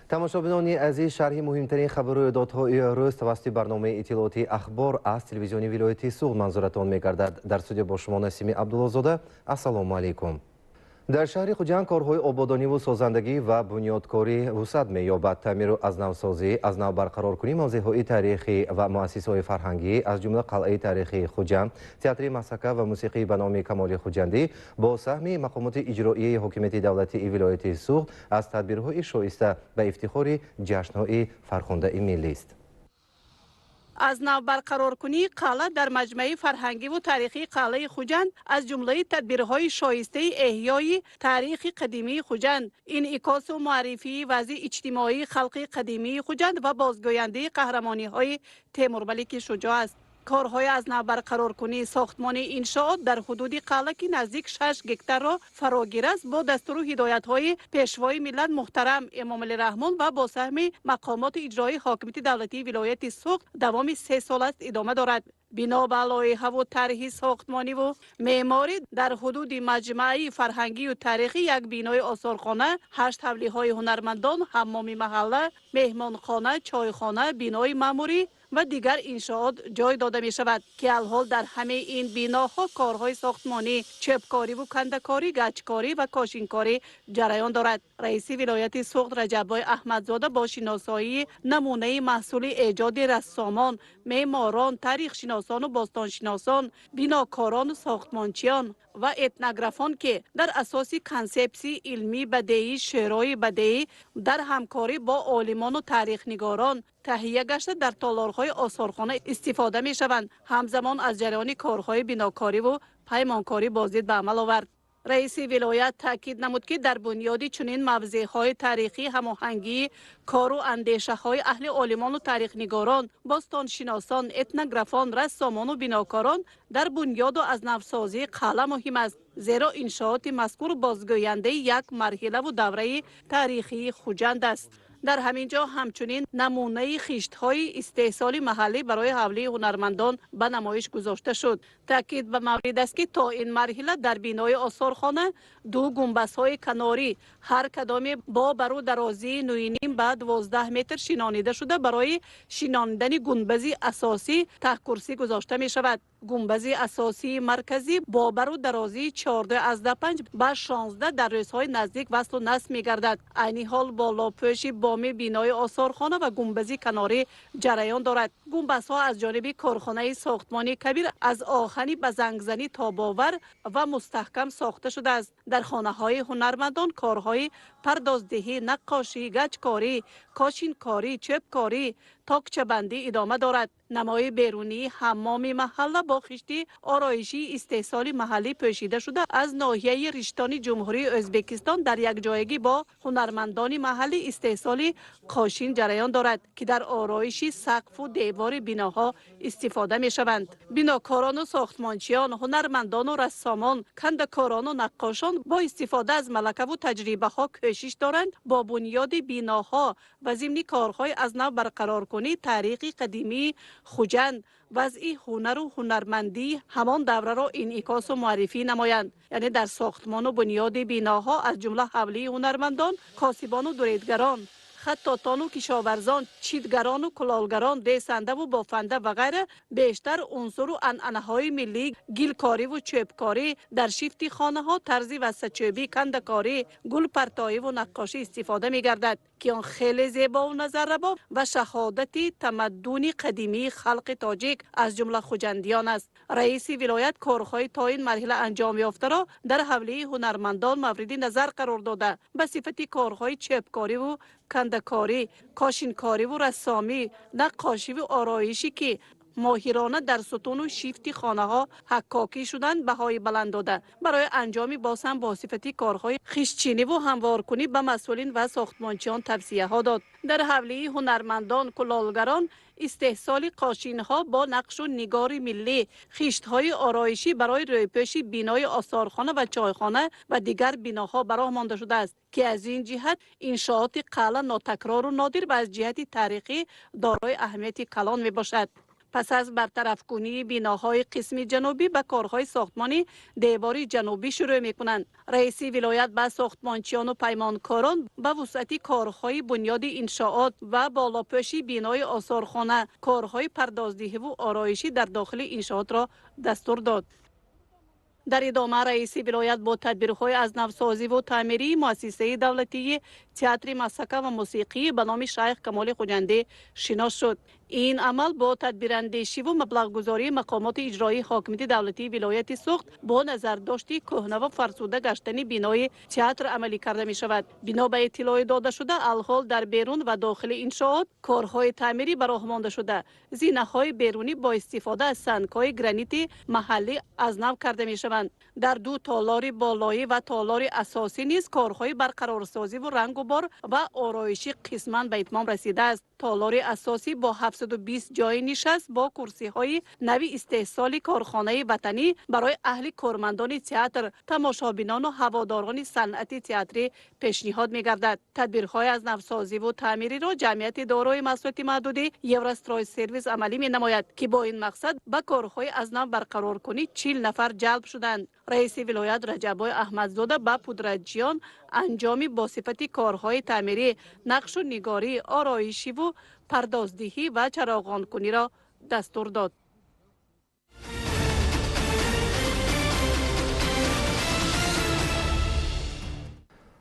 Тамошобинони азиз, шарҳи муҳимтарин хабару рӯйдодҳои рӯз тавассути барномаи иттилоотии «Ахбор» аз телевизиони вилояти Суғд манзуратон мегардад. Дар студия бо шумо Насими Абдуллозода. Ассалому алайкум. Дар шаҳри Хуҷанд корҳои ободониву созандагӣ ва бунёдкорӣ вусъат меёбад. Таъмиру аз навсозӣ, аз нав барқароркунии мавзеъҳои таърихӣ ва муассисаҳои фарҳангӣ, аз ҷумла қалъаи таърихии Хуҷанд, театри масхака ва мусиқӣ ба номи Камоли Хуҷандӣ бо саҳми мақомоти иҷроияи ҳокимияти давлатии вилояти Суғд аз тадбирҳои шоиста ба ифтихори ҷашнҳои фархундаи миллист. Аз нав барқароркунии қалъа дар маҷмаи фарҳангиву таърихии қалъаи Хуҷанд аз ҷумлаи тадбирҳои шоистаи эҳёи таърихи қадимии Хуҷанд, инъикосу муаррифии вазъи иҷтимоии халқи қадимии Хуҷанд ва бозгӯяндаи қаҳрамониҳои Темурмалики Шуҷоъ аст. Корҳои аз нав барқароркунии сохтмони иншоот дар ҳудуди қалъа, ки наздик 6 гектарро фарогир аст, бо дастуру ҳидоятҳои Пешвои миллат муҳтарам Эмомалӣ Раҳмон ва бо саҳми мақомоти иҷроии ҳокимияти давлатии вилояти Суғд давоми 3 сол аст идома дорад. Бино ба лоиҳаву тарҳи сохтмониву меъморӣ, дар ҳудуди маҷмааи фарҳангию таърихӣ як бинои осорхона, ҳашт ҳавлиҳои ҳунармандон, ҳаммоми маҳалла, меҳмонхона, чойхона, бинои маъмурӣ ва дигар иншоот ҷой дода мешавад, ки алҳол дар ҳамаи ин биноҳо корҳои сохтмонӣ, чӯбкориву кандакорӣ, гачкорӣ ва кошинкорӣ ҷараён дорад. Раиси вилояти Суғд Раҷаббой Аҳмадзода бо шиносоии намунаи маҳсули эҷоди рассомон, меъморон, таърихшиносону бостоншиносон, бинокорону сохтмончиён ва этнографон, ки дар асоси консепсияи илмии бадеӣ, шеърои бадеӣ дар ҳамкорӣ бо олимону таърихнигорон таҳия гашта, дар толорҳои осорхона истифода мешаванд, ҳамзамон аз ҷараёни корҳои бинокориву паймонкорӣ боздид ба амал овард. Раиси вилоят таъкид намуд, ки дар бунёди чунин мавзеъҳои таърихӣ ҳамоҳангии кору андешаҳои аҳли олимону таърихнигорон, бостоншиносон, этнографон, рассомону бинокорон дар бунёду аз навсозии қалъа муҳим аст, зеро иншооти мазкур бозгӯяндаи як марҳилаву давраи таърихии Хуҷанд аст. Дар ҳамин ҷо ҳамчунин намунаи хиштҳои истеҳсоли маҳаллӣ барои ҳавлии ҳунармандон ба намоиш гузошта шуд. Таъкид ба маврид аст, ки то ин марҳила дар бинои осорхона ду гунбазҳои канорӣ, ҳар кадоме бо бару дарозии 9,5 ба 12 метр шинонида шуда, барои шинонидани гунбази асосӣ таҳкурсӣ гузошта мешавад. Гунбази асосии марказӣ бо бару дарозии 14,5 ба 16 дар рӯзҳои наздик васлу насб мегардад. Айни ҳол болопӯши боми бинои осорхона ва гунбази канорӣ ҷараён дорад. Гунбазҳо аз ҷониби корхонаи сохтмони Кабир аз оҳани ба зангзанӣ тобовар ва мустаҳкам сохта шудааст. Дар хонаҳои ҳунармандон корҳои пардоздиҳӣ, наққошӣ, гачкорӣ, кошинкорӣ, чӯбкорӣ, токчабандӣ идома дорад. Намои берунии ҳаммоми маҳалла бо хишти ороишии истеҳсоли маҳаллӣ пӯшида шуда, аз ноҳияи Риштони Ҷумҳурии Ӯзбекистон дар якҷоягӣ бо ҳунармандони маҳаллӣ истеҳсоли қошин ҷараён дорад, ки дар ороиши сақфу девори биноҳо истифода мешаванд. Бинокорону сохтмончиён, ҳунармандону рассомон, кандакорону наққошон бо истифода аз малакаву таҷрибаҳо кӯшиш доранд бо бунёди биноҳо ва зимни корҳои аз нав барқароркунии таърихи қадимии Хуҷанд вазъи ҳунару ҳунармандии ҳамон давраро инъикосу муаррифӣ намоянд. Яъне дар сохтмону бунёди биноҳо, аз ҷумла ҳавлии ҳунармандон, косибону дуредгарон, хаттотону кишоварзон, читгарону кулолгарон, ресандаву бофанда ва ғайра бештар унсуру анъанаҳои миллӣ, гилкориву чӯбкорӣ, дар шифти хонаҳо тарзи вассачӯбӣ, кандакорӣ, гулпартоиву наққошӣ истифода мегардад, ки он хеле зебову назаррабо ва шаҳодати тамаддуни қадимии халқи тоҷик, аз ҷумла хуҷандиён аст. Раиси вилоят корҳои то ин марҳила анҷом ёфтаро дар ҳавлии ҳунармандон мавриди назар қарор дода, ба сифати корҳои чӯбкориву кандакорӣ, кошинкориву рассомӣ, наққошиву ороишӣ, ки моҳирона дар сутуну шифти хонаҳо ҳаккокӣ шуданд, баҳои баланд дода, барои анҷоми боз ҳам бо сифати корҳои хиштчиниву ҳамворкунӣ ба масъулин ва сохтмончиён тавсияҳо дод. Дар ҳавлии ҳунармандон, кулолгарон истеҳсоли қошинҳо бо нақшу нигори миллӣ, хиштҳои ороишӣ барои рӯйпӯши бинои осорхона ва чойхона ва дигар биноҳо ба роҳ монда шудааст, ки аз ин ҷиҳат иншооти қалъа нотакрору нодир ва аз ҷиҳати таърихӣ дорои аҳамияти калон мебошад. Пас аз бартарафкунии биноҳои қисми ҷанубӣ ба корҳои сохтмони девори ҷанубӣ шурӯъ мекунанд. Раиси вилоят ба сохтмончиёну паймонкорон ба вусъати корҳои бунёди иншоот ва болопӯши бинои осорхона, корҳои пардоздиҳиву ороишӣ дар дохили иншоотро дастур дод. Дар идома раиси вилоят бо тадбирҳои аз навсозиву таъмирии муассисаи давлатии театри масака ва мусиқӣ ба номи Шайх Камоли Хуҷандӣ шинос шуд. Ин амал бо тадбирандешиву маблағгузории мақомоти иҷроии ҳокимияти давлатии вилояти Суғд бо назардошти кӯҳнаву фарсуда гаштани бинои театр амалӣ карда мешавад. Бино ба иттилои додашуда, алҳол дар берун ва дохили иншоот корҳои таъмирӣ ба роҳ монда шуда, зинаҳои берунӣ бо истифода аз сангҳои гранити маҳаллӣ аз нав карда мешаванд. Дар ду толори болоӣ ва толори асосӣ низ корҳои барқарорсозиву рангубор ва ороишӣ қисман ба итмом расидааст. Толори асосӣ бо 720 ҷойи нишаст бо курсиҳои нави истеҳсоли корхонаи ватанӣ барои аҳли кормандони театр, тамошобинону ҳаводорони санъати театрӣ пешниҳод мегардад. Тадбирҳои аз навсозиву таъмириро ҷамъияти дорои масъулияти маҳдуди Евростройсервис амалӣ менамояд, ки бо ин мақсад ба корҳои аз нав барқароркунӣ 40 нафар ҷалб шуданд. Раиси вилоят Раҷаббой Аҳмадзода ба пудратчиён анҷоми бо сифати корҳои таъмирӣ, нақшу нигорӣ, ороишиву пардоздиҳӣ ва чароғонкуниро дастур дод.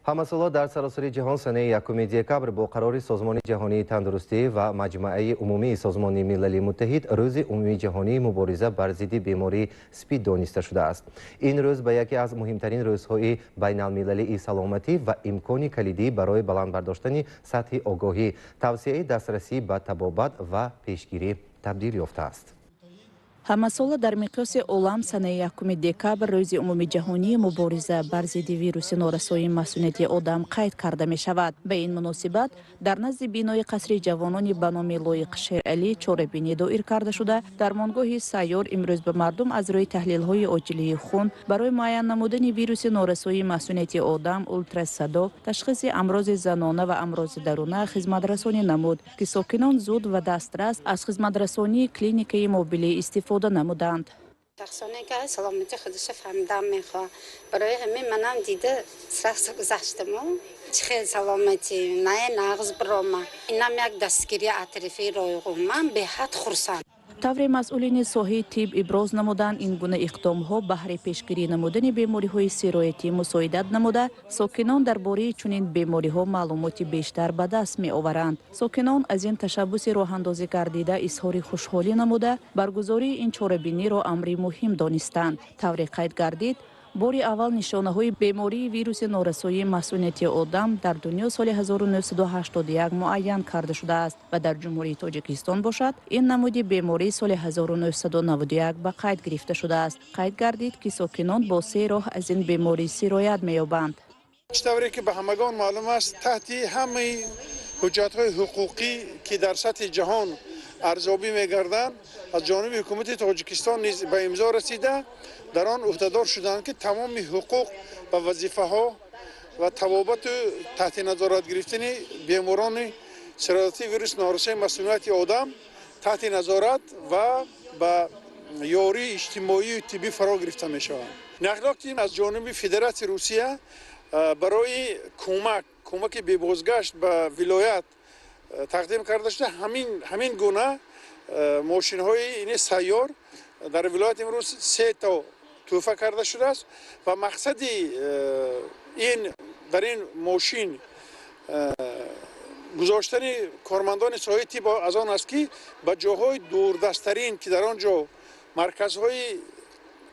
Ҳамасола дар саросари ҷаҳон санаи 1 декабр бо қарори Созмони ҷаҳонии тандурустӣ ва Маҷмааи умумии Созмони Милали Муттаҳид рӯзи умумии ҷаҳонии мубориза бар зидди бемории СПИД дониста шудааст. Ин рӯз ба яке аз муҳимтарин рӯзҳои байналмилалии саломатӣ ва имкони калидӣ барои баланд бардоштани сатҳи огоҳӣ, тавсияи дастрасӣ ба табобат ва пешгирӣ табдил ёфтааст. Ҳамасола дар миқёси олам санаи 1 декабр рӯзи умумиҷаҳонии мубориза бар зидди вируси норасоии масунияти одам қайд карда мешавад. Ба ин муносибат дар назди бинои қасри ҷавонони ба номи Лоиқ Шералӣ чорабинӣ доир карда шуда, дармонгоҳи сайёр имрӯз ба мардум аз рӯи таҳлилҳои оҷилии хун барои муайян намудани вируси норасоии масунияти одам, ултрасадо, ташхиси амрози занона ва амрози даруна хизматрасонӣ намуд, ки сокинон зуд ва дастрас аз хизматрасонии клиникаи мобилӣ истифода намуданд. Шахсоне ки саломатии худашро фаҳмидан мехоҳад, барои ҳамин манам дида сразу гузаштаму чӣ хел саломатӣ на нағз бирома. Инам як дастгирии атрофи ройғум, ман беҳад хурсанд. Тавре масъулини соҳаи тиб иброз намуданд, ин гуна иқдомҳо баҳри пешгирӣ намудани бемориҳои сироятӣ мусоидат намуда, сокинон дар бораи чунин бемориҳо маълумоти бештар ба даст меоваранд. Сокинон аз ин ташаббуси роҳандозӣ гардида изҳори хушҳолӣ намуда, баргузории ин чорабиниро амри муҳим донистанд. Тавре қайд гардид, бори аввал нишонаҳои бемории вируси норасоии масунияти одам дар дунё соли 1981 муайян карда шудааст ва дар Ҷумҳурии Тоҷикистон бошад, ин намуди бемории соли 1991 ба қайд гирифта шудааст. Қайд гардид, ки сокинон бо се роҳ аз ин беморӣ сироят меёбанд. Чӣ тавре ки ба ҳамагон маълум аст, таҳти ҳамаи ҳуҷҷатҳои ҳуқуқӣ, ки дар сатҳи ҷаҳон арзёбӣ мегарданд, аз ҷониби ҳукумати Тоҷикистон низ ба имзо расида, дар он ӯҳдадор шуданд, ки тамоми ҳуқуқ ва вазифаҳо ва табобату таҳти назорат гирифтани беморони сироятии вируси норасоии масунияти одам таҳти назорат ва ба ёрии иҷтимоию тиббӣ фаро гирифта мешаванд. Нақлиёти аз ҷониби Федератсияи Русия барои кӯмаки бебозгашт ба вилоят тақдим карда шуда, ҳамин гуна мошинҳои ини сайёр дар вилоят имрӯз 3 то тӯҳфа карда шудааст ва мақсади ин дар ин мошин гузоштани кормандони соҳаи тиб аз он аст, ки ба ҷоҳои дурдасттарин, ки дар он ҷо марказҳои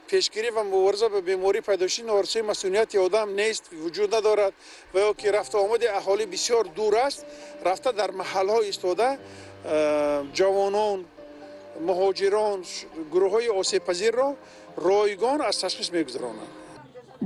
пешгирӣ ва мубориза ба бемории пайдоиши норасоии масунияти одам нест, вуҷуд надорад ва ё ки рафту омади аҳолӣ бисёр дур аст, рафта дар маҳалҳо истода ҷавонон, муҳоҷирон, гурӯҳҳои осебпазирро ройгон аз ташхис мегузаронанд.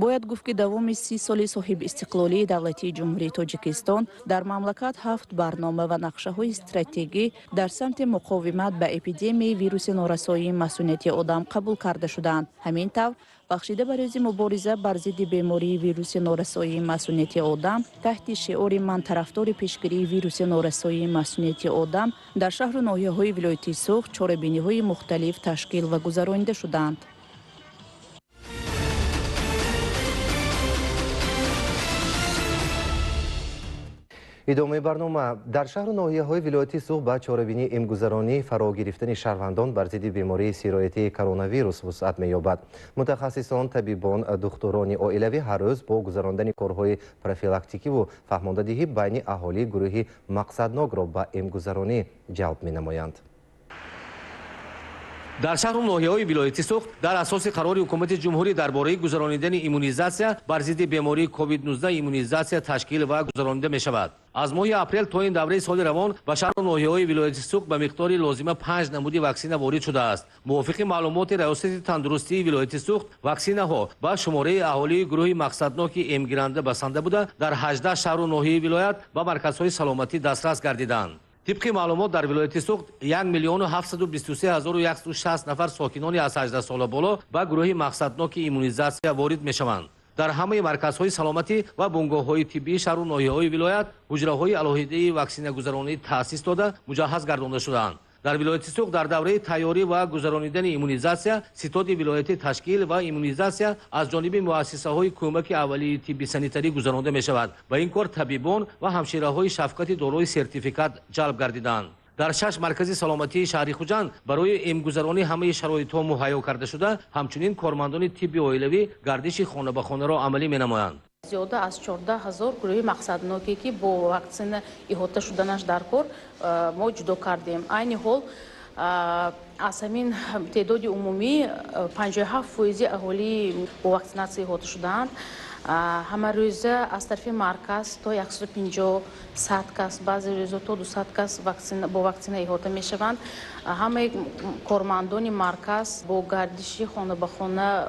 Бояд гуфт, ки давоми 30 соли соҳибистиқлолии давлатии Ҷумҳурии Тоҷикистон дар мамлакат ҳафт барнома ва нақшаҳои стратегӣ дар самти муқовимат ба эпидемияи вируси норасоии масунияти одам қабул карда шудаанд. Ҳамин тавр, бахшида ба рӯзи мубориза бар зидди бемории вируси норасоии масунияти одам таҳти шиори «Ман тарафдори пешгирии вируси норасоии масунияти одам» дар шаҳру ноҳияҳои вилояти Суғд чорабиниҳои мухталиф ташкил ва гузаронида шудаанд. Идомаи барнома. Дар шаҳру ноҳияҳои вилояти Суғд ба чорабинии эмгузаронӣ фаро гирифтани шаҳрвандон бар зидди бемории сироятии коронавирус вусъат меёбад. Мутахассисон, табибон, духтурони оилавӣ ҳар рӯз бо гузарондани корҳои профилактикиву фаҳмондадиҳӣ байни аҳолӣ гурӯҳи мақсаднокро ба эмгузаронӣ ҷалб менамоянд. Дар шаҳру ноҳияҳои вилояти Суғд дар асоси қарори ҳукумати ҷумҳурӣ дар бораи гузаронидани иммунизатсия бар зидди бемории COVID-19 иммунизатсия ташкил ва гузаронида мешавад. Аз моҳи апрел то ин давраи соли равон ба шаҳру ноҳияҳои вилояти Суғд ба миқдори лозима панҷ намуди ваксина ворид шудааст. Мувофиқи маълумоти Раёсати тандурустии вилояти Суғд, ваксинаҳо ба шумораи аҳолии гурӯҳи мақсадноки эмгиранда басанда буда, дар 18 шаҳру ноҳияи вилоят ба марказҳои саломатӣ дастрас гардиданд. Тибқи маълумот, дар вилояти Суғд 1 723 160 нафар сокинони аз 18 сола боло ба гурӯҳи мақсадноки иммунизатсия ворид мешаванд. Дар ҳамаи марказҳои саломатӣ ва бунгоҳҳои тиббии шаҳру ноҳияҳои вилоят ҳуҷраҳои алоҳидаи ваксинагузаронӣ таъсис дода, муҷаҳҳаз гардонда шудаанд. Дар вилояти Суғд дар давраи тайёрӣ ва гузаронидани иммунизатсия ситоди вилоятӣ ташкил ва иммунизатсия аз ҷониби муассисаҳои кӯмаки аввалии тибби санитарӣ гузаронда мешавад. Ба ин кор табибон ва ҳамшираҳои шафқати дорои сертификат ҷалб гардиданд. Дар шаш маркази саломатии шаҳри Хуҷанд барои эмгузаронӣ ҳамаи шароитҳо муҳайё карда шуда, ҳамчунин кормандони тибби оилавӣ гардиши хона ба хонаро амалӣ менамоянд. Зиёда аз 14 000 гурӯҳи мақсадноке, ки бо ваксина иҳота шуданаш дар кор, мо ҷудо кардем. Айни ҳол аз ҳамин теъдоди умумӣ 57 фоизи аҳолӣ бо ваксинатсия иҳота шудаанд. Ҳамарӯза аз тарафи марказ то 150, 100 кас, баъзе рӯзо то 200 кас бо ваксина иҳота мешаванд. Ҳамаи кормандони марказ бо гардиши хона ба хона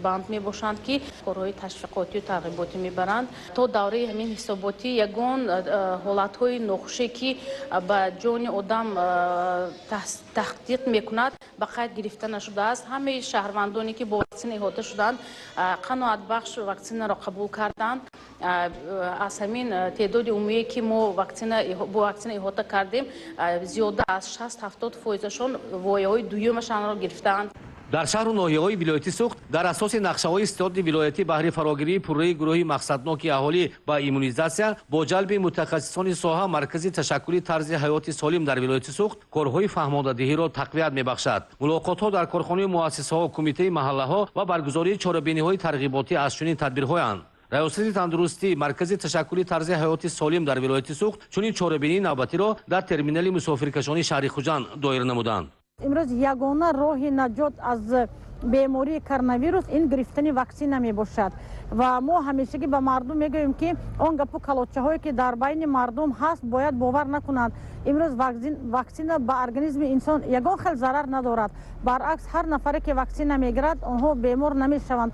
банд мебошанд, ки корҳои ташвиқотию тарғиботӣ мебаранд. То давраи ҳамин ҳисоботӣ ягон ҳолатҳои нохуше, ки ба ҷони одам таҳдид мекунад, ба қайд гирифта нашудааст. Ҳамаи шаҳрвандоне, ки бо ваксина иҳота шуданд, қаноатбахш ваксинаро қабул карданд. Аз ҳамин теъдоди умумие, ки мо бо ваксина иҳота кардем, зиёда аз 60-70 фоизашон вояҳои дуюмашонро гирифтаанд. Дар шаҳру ноҳияҳои вилояти Суғд дар асоси нақшаҳои ситоди вилоятӣ баҳри фарогирии пурраи гурӯҳи мақсадноки аҳолӣ ба иммунизатсия бо ҷалби мутахассисони соҳа маркази ташаккули тарзи ҳаёти солим дар вилояти Суғд корҳои фаҳмондадиҳиро тақвият мебахшад. Мулоқотҳо дар корхонаи муассисаҳо, кумитаи маҳаллаҳо ва баргузории чорабиниҳои тарғиботӣ аз чунин тадбирҳоянд. Раёсати тандурустӣ, маркази ташаккули тарзи ҳаёти солим дар вилояти Суғд чунин чорабинии навбатиро дар терминали мусофиркашонии шаҳри Хуҷанд доир намуданд. Имрӯз ягона роҳи наҷот аз бемории коронавирус ин гирифтани ваксина мебошад ва мо ҳамешагӣ ба мардум мегӯем, ки он гапу калочаҳое, ки дар байни мардум ҳаст, бояд бовар накунанд. Имрӯз ваксина ба организми инсон ягон хел зарар надорад. Баръакс, ҳар нафаре, ки ваксина мегирад, онҳо бемор намешаванд.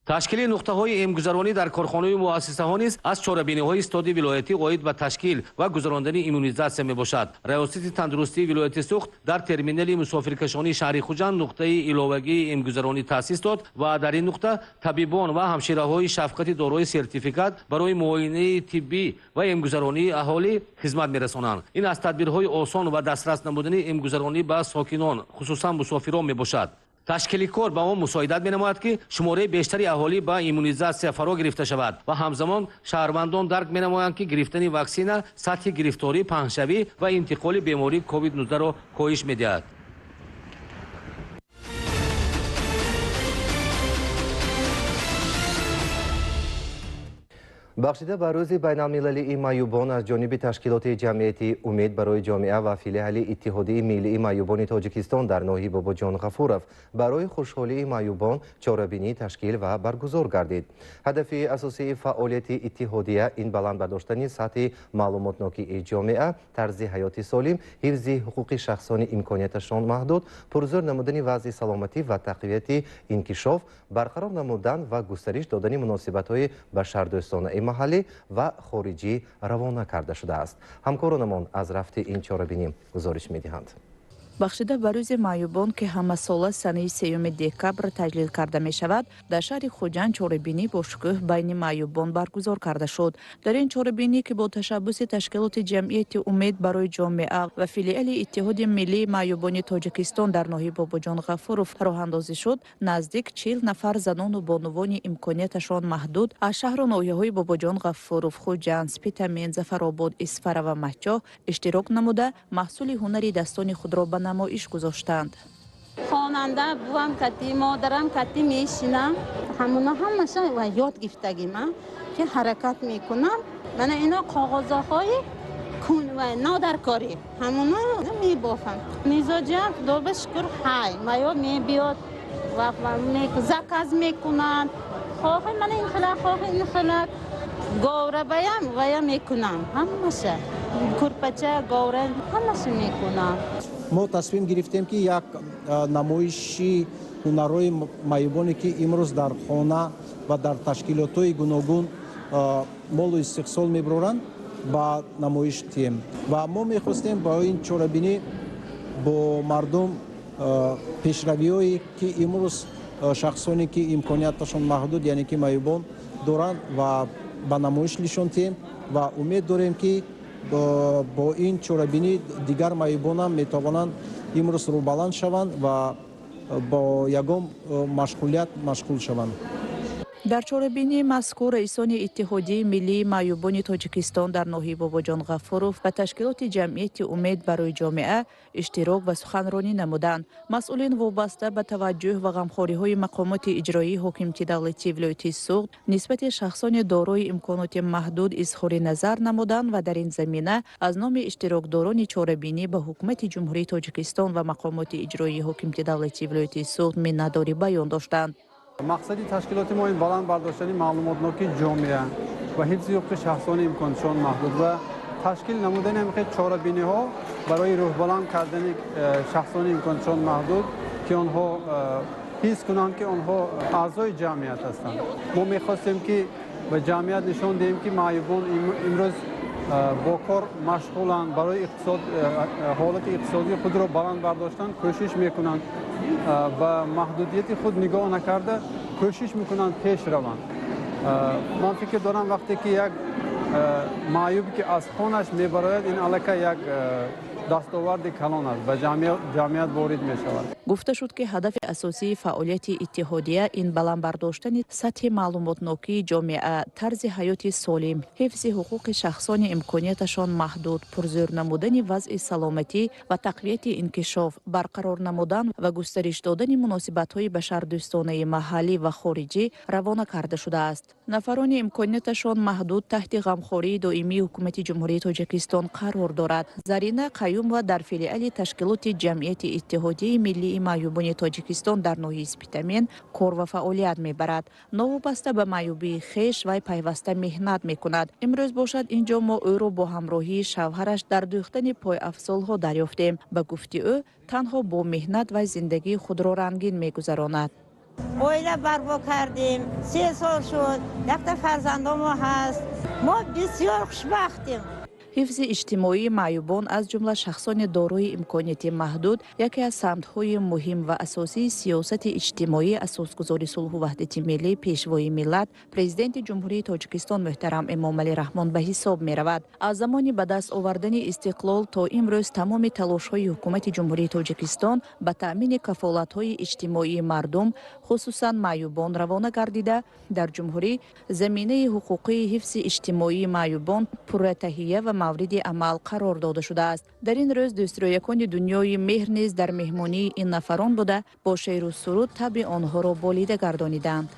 Ташкили нуқтаҳои эмгузаронӣ дар корхонаи муассисаҳо низ аз чорабиниҳои ситоди вилоятӣ оид ба ташкил ва гузарондани иммунизатсия мебошад. Раёсати тандурустии вилояти Суғд дар терминали мусофиркашонии шаҳри Хуҷанд нуқтаи иловагии эмгузаронӣ таъсис дод ва дар ин нуқта табибон ва ҳамшираҳои шафқати дорои сертификат барои муоинаи тиббӣ ва эмгузаронии аҳолӣ хизмат мерасонанд. Ин аз тадбирҳои осон ва дастрас намудани эмгузаронӣ ба сокинон, хусусан мусофирон, мебошад. Ташкили кор ба он мусоидат менамояд, ки шумораи бештари аҳолӣ ба иммунизатсия фаро гирифта шавад ва ҳамзамон шаҳрвандон дарк менамоянд, ки гирифтани ваксина сатҳи гирифторӣ, паҳншавӣ ва интиқоли бемории COVID-19-ро коҳиш медиҳад. Бахшида ба рӯзи байналмилалии маъюбон аз ҷониби ташкилоти ҷамъиятии «Умед барои ҷомеа» ва филиали Иттиҳодияи миллии маъюбони Тоҷикистон дар ноҳияи Бобоҷон Ғафуров барои хушҳолии маъюбон чорабинӣ ташкил ва баргузор гардид. Ҳадафи асосии фаъолияти иттиҳодия ин баланд бардоштани сатҳи маълумотнокии ҷомеа, тарзи ҳаёти солим, ҳифзи ҳуқуқи шахсони имконияташон маҳдуд, пурзӯр намудани вазъи саломатӣ ва тақвияти инкишоф, барқарор намудан ва густариш додани муносибатҳои башардӯстонаи маҳаллӣ ва хориҷӣ равона карда шудааст. Ҳамкоронамон аз рафти ин чорабинӣ гузориш медиҳанд. Бахшида ба рӯзи маъюбон, ки ҳамасола санаи 3 декабр таҷлил карда мешавад, дар шаҳри Хуҷанд чорабинӣ бо шукӯҳ байни маъюбон баргузор карда шуд. Дар ин чорабинӣ, ки бо ташаббуси ташкилоти ҷамъияти «Умед барои ҷомеа» ва филиали Иттиҳоди миллии маъюбони Тоҷикистон дар ноҳияи Бобоҷон Ғафуров роҳандозӣ шуд, наздик 40 нафар занону бонувони имконияташон маҳдуд аз шаҳру ноҳияҳои Бобоҷон Ғафуров, Хуҷанд, Спитамен, Зафаробод, Исфара ва Мастчоҳ иштирок намуда, маҳсули ҳунари дастони худро ба намоиш гузоштанд. Хонанда бувам кати, модарам кати мешинам, ҳамуна ҳамаша ва ёд гирифтагим, ки ҳаракат мекунам. Мана ино коғозаҳои кун ва нодаркорӣ, ҳамуна мебофам. Мизоҷиам, худо шукр, ҳай ва мебиёд ва заказ мекунанд. Хоҳи мана ин хила, хоҳи ин хила, говрабаям вая мекунам, ҳамаша курпача, говра, ҳамаша мекунам. Мо тасмим гирифтем, ки як намоиши ҳунарҳои маъюбоне, ки имрӯз дар хона ва дар ташкилотҳои гуногун молу истиҳсол мебароранд, ба намоиш диҳем. Ва мо мехостем бо ин чорабинӣ бо мардум пешравиҳое, ки имрӯз шахсоне, ки имконияташон маҳдуд, яъне ки маъюбон доранд, ва ба намоиш нишон диҳем. Ва умед дорем, ки бо ин чорабинӣ дигар маъюбонам метавонанд имрӯз рӯбаланд шаванд ва бо ягон машғулият машғул шаванд. Дар чорабинии мазкур раисони Иттиҳодияи миллии маъюбони Тоҷикистон дар ноҳияи Бобоҷон Ғафуров ва ташкилоти ҷамъияти «Умед барои ҷомеа» иштирок ва суханронӣ намуданд. Масъулин вобаста ба таваҷҷӯҳ ва ғамхориҳои мақомоти иҷроии ҳокимияти давлатии вилояти Суғд нисбати шахсони дорои имконоти маҳдуд изҳори назар намуданд ва дар ин замина аз номи иштирокдорони чорабинӣ ба ҳукумати Ҷумҳурии Тоҷикистон ва мақомоти иҷроии ҳокимияти давлатии вилояти Суғд миннатдорӣ баён доштанд. Мақсади ташкилоти мо ин баланд бардоштани маълумотнокии ҷомеа ва ҳифзи ҳуқуқи шахсони имконшон маҳдуд ва ташкил намудани ҳамин чорабиниҳо барои рӯҳбаланд кардани шахсони имконшон маҳдуд, ки онҳо ҳис кунанд, ки онҳо аъзои ҷамъият ҳастанд. Мо мехостем, ки ба ҷамъият нишон диҳем, ки маъюбон имрӯз бо кор машғуланд, барои ҳолати иқтисодии худро баланд бардоштан кӯшиш мекунанд, ба маҳдудияти худ нигоҳ накарда кӯшиш мекунанд пеш раванд. Ман фикр дорам, вақте ки як маъюб ки аз хонаш мебарояд, ин аллакай як дастоварди калон аст, ба ҷамъият ворид мешавад. Гуфта шуд, ки ҳадафи асосии фаъолияти иттиҳодия ин баланд бардоштани сатҳи маълумотнокии ҷомеа, тарзи ҳаёти солим, ҳифзи ҳуқуқи шахсони имконияташон маҳдуд, пурзӯр намудани вазъи саломатӣ ва тақвияти инкишоф, барқарор намудан ва густариш додани муносибатҳои башардӯстонаи маҳаллӣ ва хориҷӣ равона карда шудааст. Нафарони имконияташон маҳдуд таҳти ғамхории доимии ҳукумати Ҷумҳурии Тоҷикистон қарор дорад. Зарина Қаюмова дар филиали ташкилоти ҷамъияти Иттиҳодияи миллии маъюбони Тоҷикистон дар ноҳияи Спитамен кор ва фаъолият мебарад. Новобаста ба маъюбии хеш, вай пайваста меҳнат мекунад. Имрӯз бошад, ин ҷо мо ӯро бо ҳамроҳии шавҳараш дар дӯхтани пойафзолҳо дарёфтем. Ба гуфти ӯ, танҳо бо меҳнат вай зиндагии худро рангин мегузаронад. Оила барпо кардем, 3 сол шуд, якта фарзандомо ҳаст. Мо бисёр хушбахтем. Ҳифзи иҷтимоии маъюбон, аз ҷумла шахсони дорои имконияти маҳдуд, яке аз самтҳои муҳим ва асосии сиёсати иҷтимоии асосгузори сулҳу ваҳдати миллӣ, Пешвои миллат, Президенти Ҷумҳурии Тоҷикистон муҳтарам Эмомалӣ Раҳмон ба ҳисоб меравад. Аз замони ба даст овардани истиқлол то имрӯз тамоми талошҳои ҳукумати Ҷумҳурии Тоҷикистон ба таъмини кафолатҳои иҷтимоии мардум, хусусан маъюбон, равона гардида, дар ҷумҳурӣ заминаи ҳуқуқии ҳифзи иҷтимоии маъюбон пурра таҳия ва мавриди амал қарор дода шудааст. Дар ин рӯз дӯстрӯякони дунёи меҳр низ дар меҳмонии ин нафарон буда, бо шеъру суруд табъи онҳоро болида гардониданд.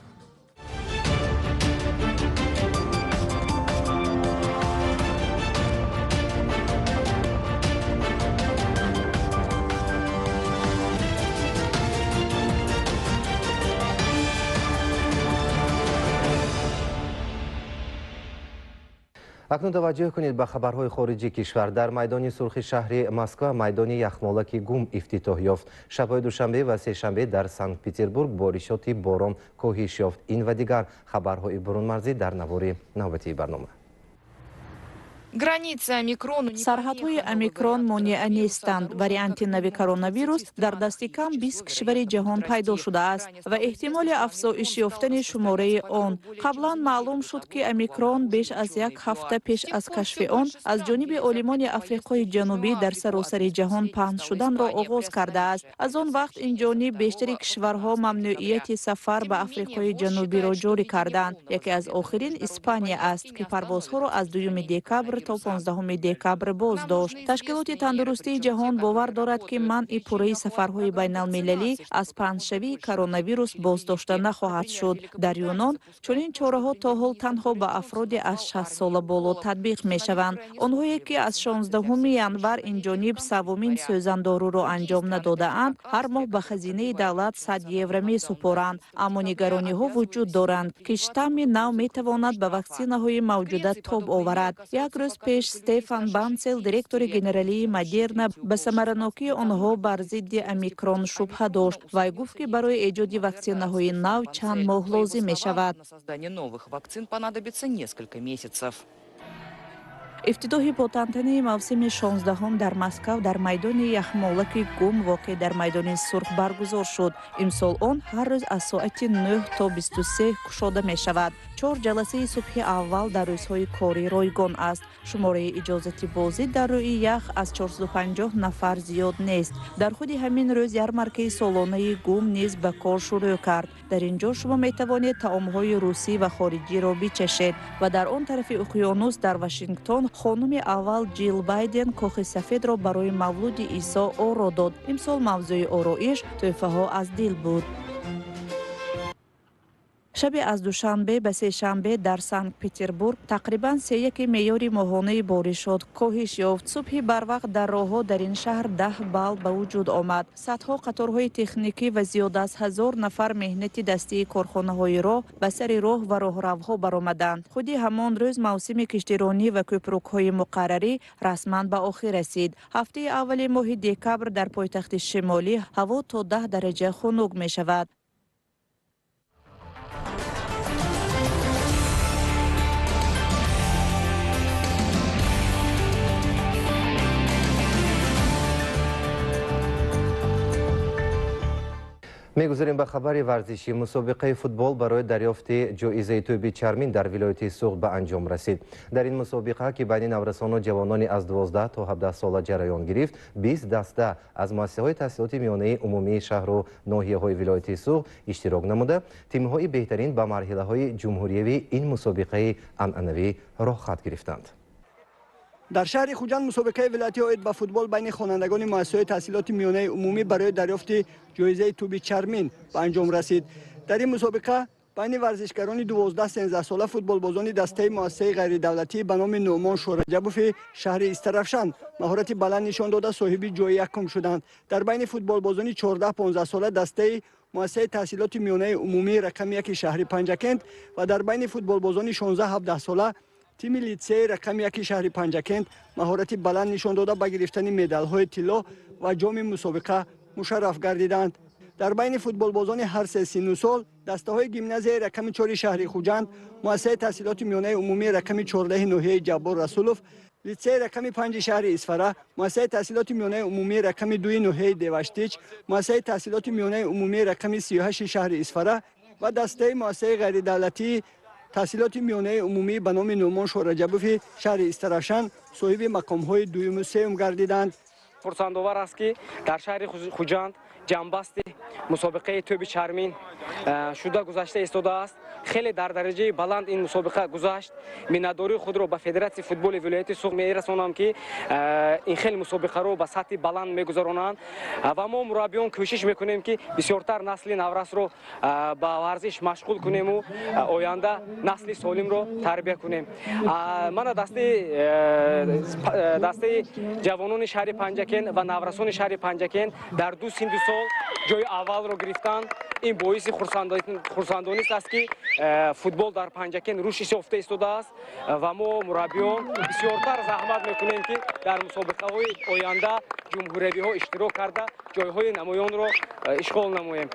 Акнун таваҷҷӯҳ кунед ба хабарҳои хориҷи кишвар. Дар майдони сурхи шаҳри Москва майдони яхмолаки гум ифтитоҳ ёфт. Шабҳои душанбе ва сешанбе дар Санкт-Петербург боришоти борон коҳиш ёфт. Ин ва дигар хабарҳои бурунмарзӣ дар навори навбатии барнома. Сарҳадҳои омикрон монеа нестанд. Варианти нави коронавирус дар дасти кам 20 кишвари ҷаҳон пайдо шудааст ва эҳтимоли афзоиш ёфтани шумораи он. Қаблан маълум шуд, ки омикрон беш аз як ҳафта пеш аз кашфи он аз ҷониби олимони Африқои Ҷанубӣ дар саросари ҷаҳон паҳн шуданро оғоз кардааст. Аз он вақт ин ҷониб бештари кишварҳо мамнуияти сафар ба Африқои Ҷанубиро ҷорӣ карданд. Яке аз охирин Испания аст, ки парвозҳоро аз 2 декабр то 15 декабр боз дошт. Ташкилоти тандурустии ҷаҳон бовар дорад, ки манъи пурраи сафарҳои байналмилалӣ аз паҳншавии коронавирус боздошта нахоҳад шуд. Дар Юнон чунин чораҳо то ҳол танҳо ба афроди аз 60 сола боло татбиқ мешаванд. Онҳое ки аз 16 январ ин ҷониб севумин сӯзандоруро анҷом надодаанд, ҳар моҳ ба хазинаи давлат 100 евро месупоранд. Аммо нигарониҳо вуҷуд доранд, ки штамми нав метавонад ба ваксинаҳои мавҷуда тоб оварад. Як рӯз пеш Стефан Бансел, директори генералии Модерна, ба самаранокии онҳо бар зидди омикрон шубҳа дошт. Вай гуфт, ки барои эҷоди ваксинаҳои нав чанд моҳ лозим мешавад. Ифтитоҳи ботантании мавсими 16 дар Москав дар майдони яхмолаки гум воқеъ дар майдони сурх баргузор шуд. Имсол он ҳар рӯз аз соати 9 то 23 кушода мешавад. 4 ҷаласаи субҳи аввал дар рӯзҳои корӣ ройгон аст. Шумораи иҷозати бозӣ дар рӯи ях аз 450 нафар зиёд нест. Дар худи ҳамин рӯз ярмаркаи солонаи гум низ ба кор шурӯъ кард. Дар ин ҷо шумо метавонед таомҳои русӣ ва хориҷиро бичашед ва дар он тарафи уқёнус дар Вашингтон хонуми аввал Ҷил Байден кохи сафедро барои мавлуди Исо оро дод. Имсол мавзӯи ороиш тӯҳфаҳо аз дил буд. Шаби аз душанбе ба сешанбе дар Санкт-Петербург тақрибан сеяки меъёри моҳонаи боришот коҳиш ёфт. Субҳи барвақт дар роҳҳо дар ин шаҳр 10 балл ба вуҷуд омад. Садҳо қаторҳои техникӣ ва зиёд аз 1000 нафар меҳнати дастии корхонаҳои роҳ ба сари роҳ ва роҳравҳо баромаданд. Худи ҳамон рӯз мавсими киштиронӣ ва кӯпрукҳои муқаррарӣ расман ба охир расид. Ҳафтаи аввали моҳи декабр дар пойтахти шимолӣ ҳаво то 10 дараҷа хунук мешавад. Мегузарем ба хабари варзишӣ. Мусобиқаи футбол барои дарёфти ҷоизаи тӯби чармин дар вилояти Суғд ба анҷом расид. Дар ин мусобиқа, ки байни наврасону ҷавонони аз 12 то 17 сола ҷараён гирифт, 20 даста аз муассисаҳои таҳсилоти миёнаи умумии шаҳру ноҳияҳои вилояти Суғд иштирок намуда, тимҳои беҳтарин ба марҳилаҳои ҷумҳуриявии ин мусобиқаи анъанавӣ роҳхат гирифтанд. Дар шаҳри Хуҷанд мусобиқаи вилоятӣ оид ба футбол байни хонандагони муассисаҳои таҳсилоти миёнаи умумӣ барои дарёфти ҷоизаи тӯби чармин ба анҷом расид. Дар ин мусобиқа байни варзишгарони 12-13 сола футболбозони дастаи муассисаи ғайридавлатӣ ба номи Нӯъмон Шораҷабови шаҳри Истарафшан маҳорати баланд нишон дода соҳиби ҷои якум шуданд. Дар байни футболбозони 14-15 сола дастаи муассисаи таҳсилоти миёнаи умумии рақами 1 шаҳри Панҷакент ва дар байни футболбозони 16-17 сола тими литсеи рақами 1 шаҳри Панҷакент маҳорати баланд нишон дода ба гирифтани медалҳои тилло ва ҷоми мусобиқа мушарраф гардиданд. Дар байни футболбозони ҳар се синну сол дастаҳои гимназияи рақами 4 шаҳри Хуҷанд, муассисаи таҳсилоти миёнаи умумии рақами 14 ноҳияи Ҷаббор Расулов, литсеи рақами 5 шаҳри Исфара, муассисаи таҳсилоти миёнаи умумии рақами 2 ноҳияи Деваштич, муассисаи таҳсилоти миёнаи умумии рақами 38 шаҳри Исфара ва дастаи муассисаи ғайридавлатии таҳсилоти миёнаи умумӣ ба номи Нӯъмон Шораҷабови шаҳри Истарафшан соҳиби мақомҳои дуюму сеюм гардиданд. Хурсандовар аст, ки дар шаҳри Хуҷанд ҷамъбасти мусобиқаи тӯби чармин шуда гузашта истодааст. Хеле дар дараҷаи баланд ин мусобиқа гузашт. Миннатдории худро ба Федератсияи футболи вилояти Суғд мерасонам, ки ин хел мусобиқаро ба сатҳи баланд мегузаронанд ва мо мураббиён кӯшиш мекунем, ки бисёртар насли наврасро ба варзиш машғул кунему оянда насли солимро тарбия кунем. Мана дастаи ҷавонони шаҳри Панҷакент ва наврасони шаҳри Панҷакент дар ду синну сол Имсол ҷои аввалро гирифтанд. Ин боиси хурсандонист аст, ки футбол дар Панҷакент рушд ёфта истодааст ва мо, мураббиён, бисёртар заҳмат мекунем, ки дар мусобиқаҳои оянда ҷумҳуриявиҳо иштирок карда, ҷойҳои намоёнро ишғол намоем.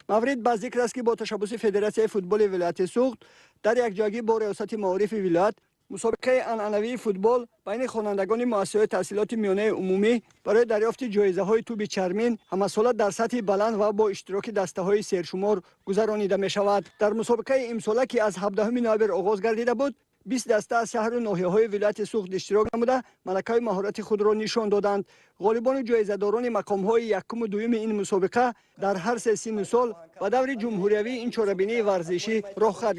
Маврид ба зикр аст, ки бо ташаббуси Федератсияи футболи вилояти Суғд дар якҷоягӣ бо Риёсати маорифи вилоят мусобиқаи анъанавии футбол байни хонандагони муассисаҳои таҳсилоти миёнаи умумӣ барои дарёфти ҷоизаҳои тӯби чармин ҳамасола дар сатҳи баланд ва бо иштироки дастаҳои сершумор гузаронида мешавад. Дар мусобиқаи имсола, ки аз 17 ноябр оғоз гардида буд, 20 даста аз шаҳру ноҳияҳои вилояти Суғд иштирок намуда, малакаи маҳорати худро нишон доданд. Ғолибону ҷоизадорони мақомҳои якуму дуюми ин мусобиқа дар ҳар се синну сол ба даври ҷумҳуриявии ин чорабинии варзишӣ роҳхат